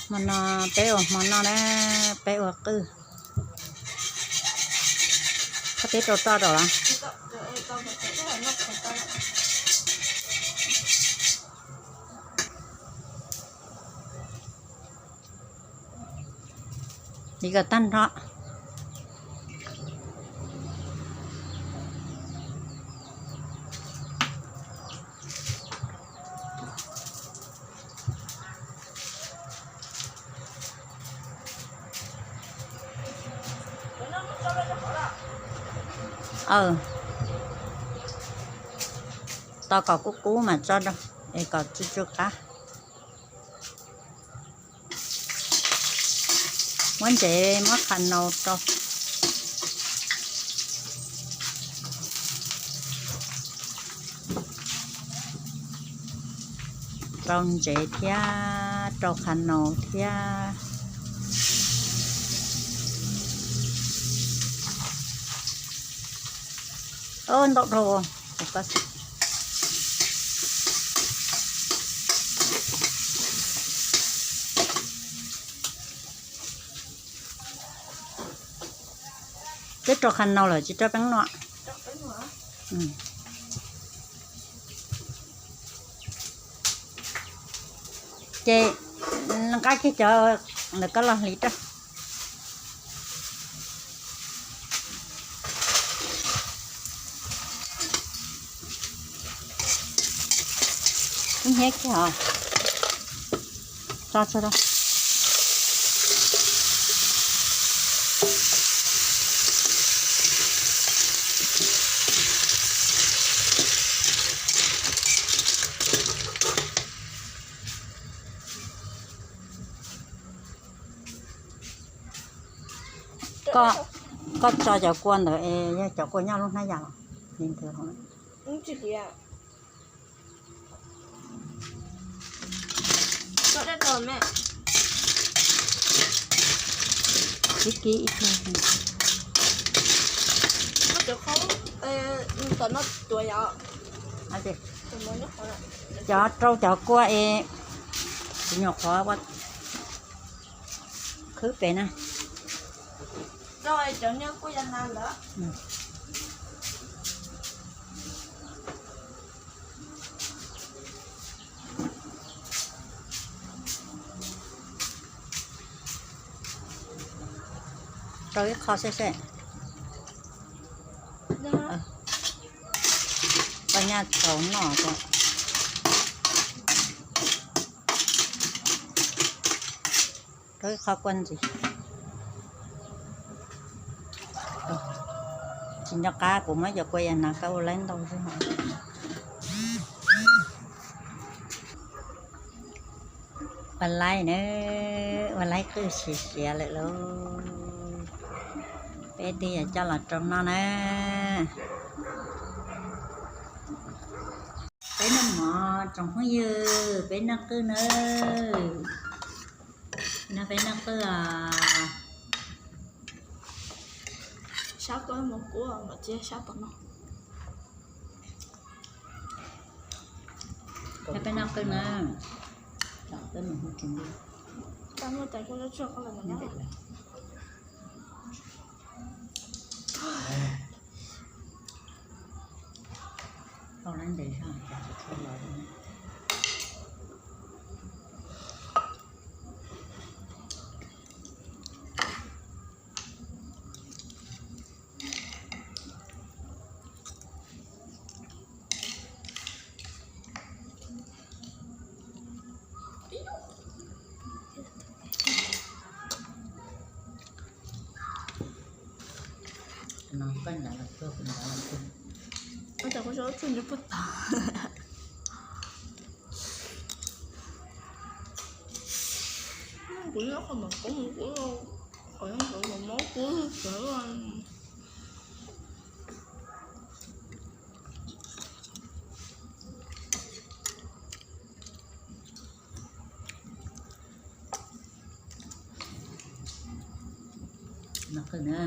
Hmo no peb ua hmo noj na, peb ua qwj. Qhov peb rau toj rau los. Li kom tag nrho. Tos kom kub kub mas tso rau, es kom tsw tsw qab. Muab ntsev muab qhas naus rau. Rau ntsev thiab rau qhas naus thiab. Ntau dhau. Twb rau qhas naus lawm tsis rau peeb no. Ces nqa kiag cov ntawm koj los hliv rau. Ib hnyiab kiag os. Tso tso rau. Koj, koj tso cov kua ntawd es yog cov kua nyob lub hnab yas los li ntawd. Kib kib ib tug. Cov rau cov kua es kuv nyuam qhuav ua khwb pem na. Rau ib qho seb seb. Koj nyaj txaus noj. Rau ib qho kua ntxim. Tsis nco qab kuv muab cov kua yas nas koj ua laib ntau xwb. Ua laib na, ua laib qwj siav siav lawm lauj. Peb twb yog coj los rau noj na. Peb noj mov tsoom phooj ywg, peb noj qwj na. No peb noj qwj os. Sab koj mus kub kom txias sab tom no. No peb noj qwj na. Tau muaj tais koj tsuag koj los nyob. Tau lab ntes zog cas tsis tshua los li. Kuv nyob qhov mam koob, kuv qhov nyob qhov mam mob kuv. No qwj na.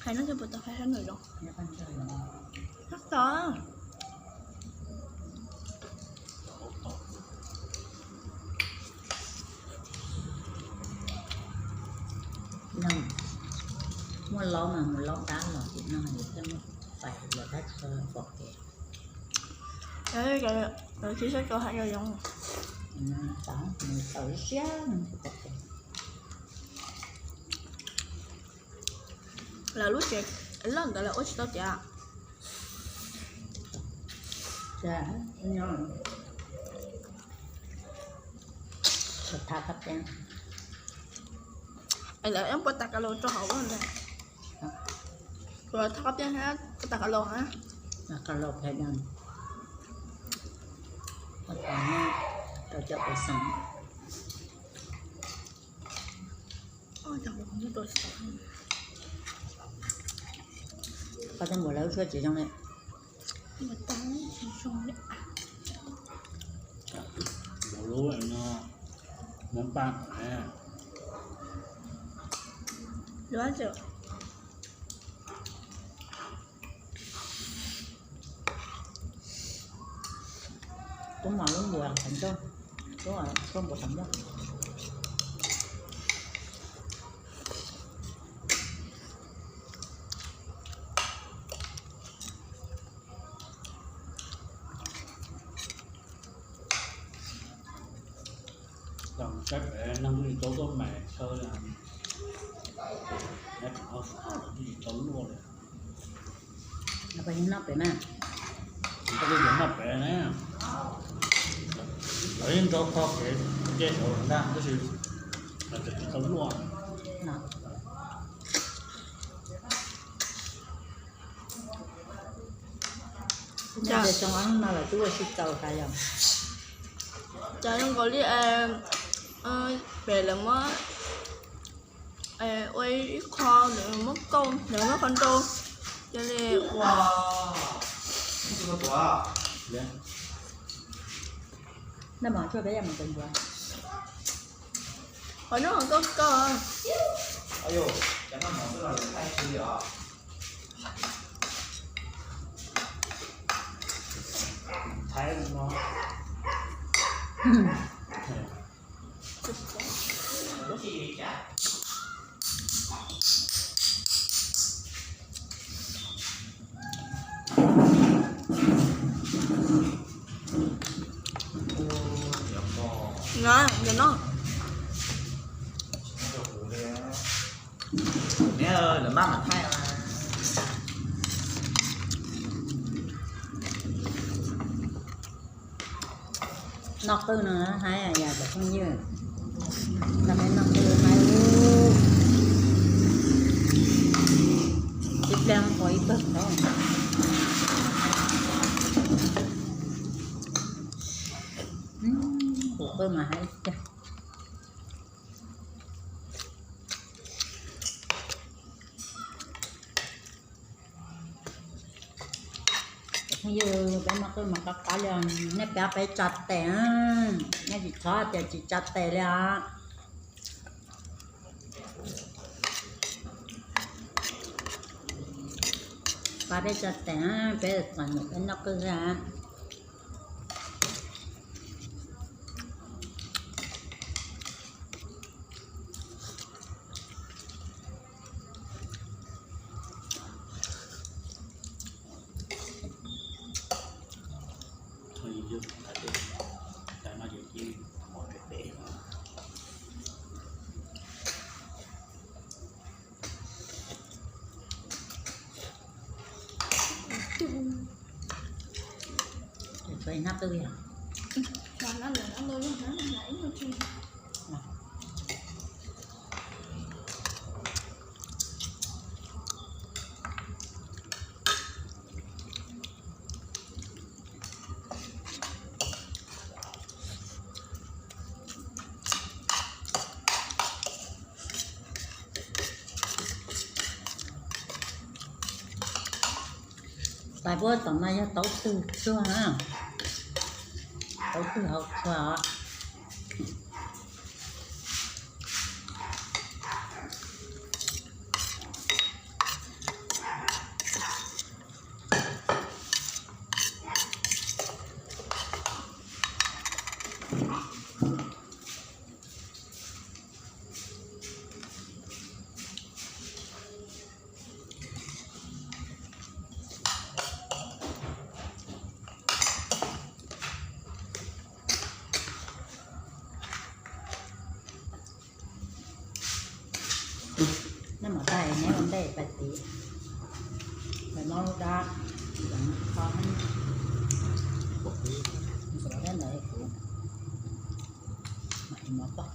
Hais no ces puas tau hais sab nws zoo? Hais tau. Muaj laub mas mus laub dab los tim no thiaj muaj fais los dab tsi pom kev. Tsis saib koj hais zoo zoo. Tau, nws tawm siab pom kev. Lawv lub tsev loj ntawd lawv ua tsis tau tiav. Lawv puas tas ka los rau hauv ntag? Puas tas ka los hab? Ka los pem da, rau cov pem xeem. Koj tej npaum lawv tshuaj tsis zoo li. Npaum lub no, Hmoob Paj. Tub mos lub npua qhov ncauj, tub, tub npua qhov ncauj. Saib pem neeg twb tsis tau tuaj mais chaw, twb tsis tau luaj li. Noj pem na, noj pem na, lawv yeej nrog kho kev nce saud ntag tab sis lawv tseem tsis tau luaj. Xyoo ob hnub no lawv twb ua tsis tau tas yog. Cas zoo nkaus li pem lawv muab ua ib qho, lawv muab kauj, lawv muab qhov nrau, cia li ua. Noj mov tshuaj peb yam mus tau ncuav. Qhov no kauj kauj. Nyob no. Noj qwj no haib yog cov phooj ywg, noj qwj haib ub. Ib pliag ua ib pawg tau. Tus qwj mas haib tiag. Cov phooj ywg, peb noj qwj mas qab qab li, nej pab peb tsa tes, nej tsis txhob tias tsis tsa tes li os. Pab peb tsa tes, peb txom nyem peb noj qwj xwb. Tais puab tom no yog tauv twg tsuag na, tauv twg hauv tsuag os. Mov tag neb ua ntej pais tid, pais mob lub dab, kho ntxuav dab ntawd kuv mam mov poj.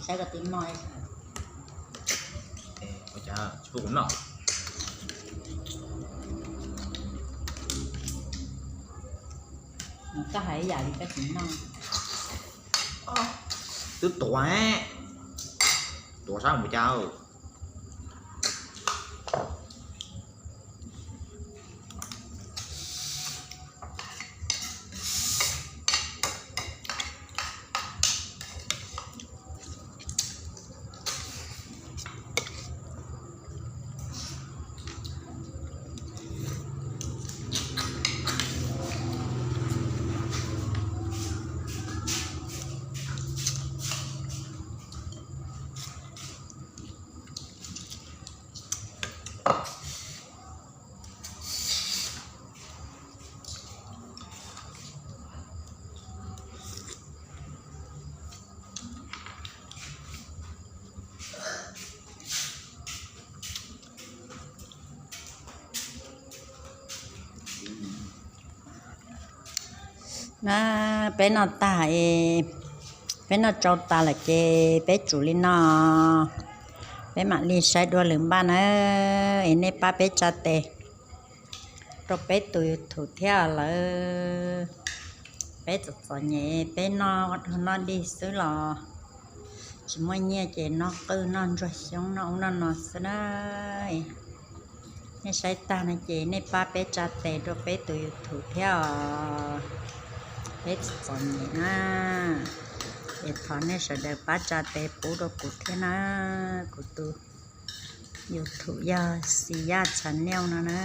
Saib koj tib moj, tsis pub kuv noj. Koj hais ib yam li koj tsis noj. Twb tuav, tuav sab mus cas. Na, peb noj tag, peb noj tsau tas lawm ces peb tsum li no, peb mam li saib dua lwm npaj na. Es nej pab peb tsa tes rau peb tus YouTube thiab lawm. Peb txom txom nyem peb noj dog noj dig xwb los tsis muaj nyiaj ces noj qwj noj ntsuag xyoob noj ub noj no xwb na. Nej saib tag no ces nej pab peb tsa tes rau peb tus YouTube thiab os. Peb txom txom nyem na, es thov nej sawv daws pab tsa tes pub rau kuv thiab na, kuv tus YouTube yog Xis Yaj Channel no na.